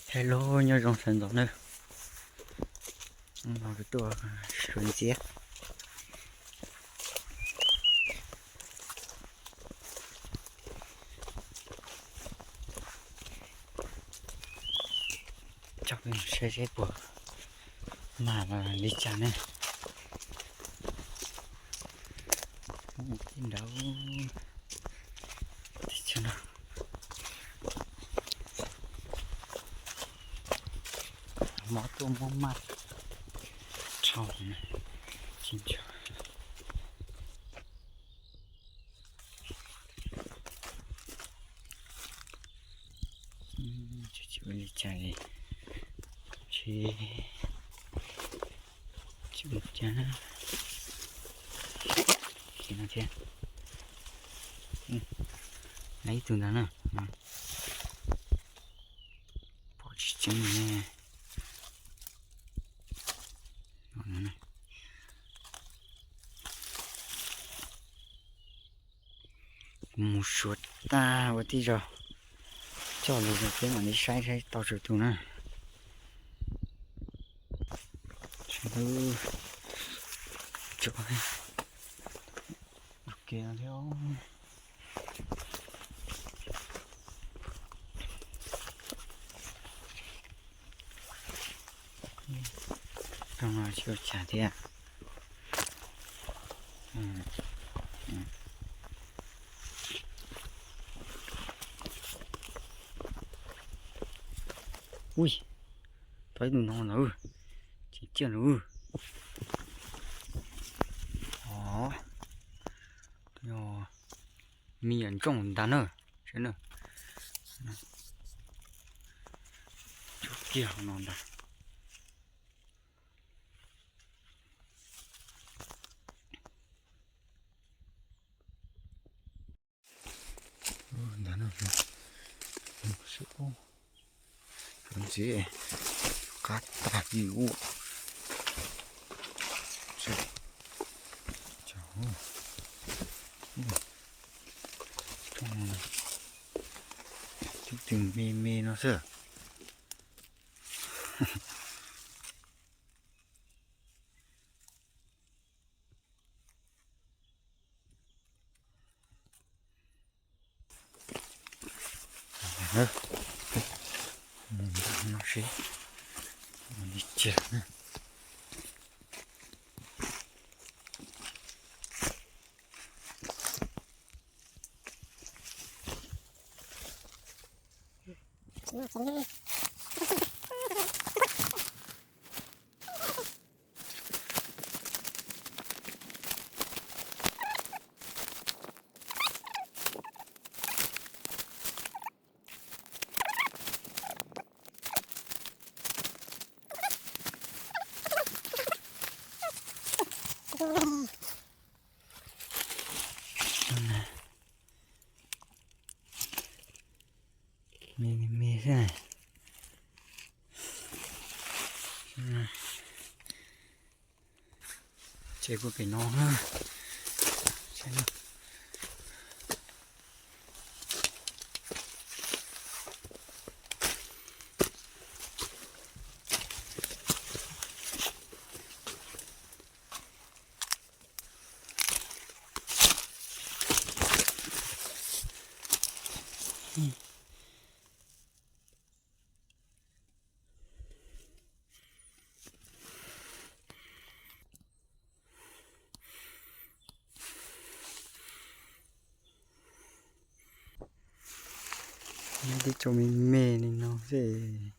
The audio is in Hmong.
Hello, nyob zoo sawv ntxov nawb. Hnub no kuv tuaj sawv ntxiab. Coj peb mus saib seb puas mag li cas ne. Tib nrad, teb chaws no mob tuaj mob maj dhau na, tsis ntshaw. Tsis ua li cas li, tsis, tsis ua cas. Ces no thiab, ib tug ntawd na, pom tsis tseeb ne. Kuv mus suav tag ua tib zoo, coj lus rau peb mam li saib saib tau tsawg tus na. Tso, ua ke thiab. Rooj no tsis ua cas thiab. Ui, tau ib tug no lawm, tseem ciaj lawm. Os, yog me nyuam ntsooj ntag na, saib na, tsuag kiag hauv no ntag. Ntawd no, ntxiv qab tag li ua. Cov me me no xwb. Mus nram no seb ua li cas na. Me me me xwb. Ces puag pem no na. Nyob tib tsoom me me li no xwb.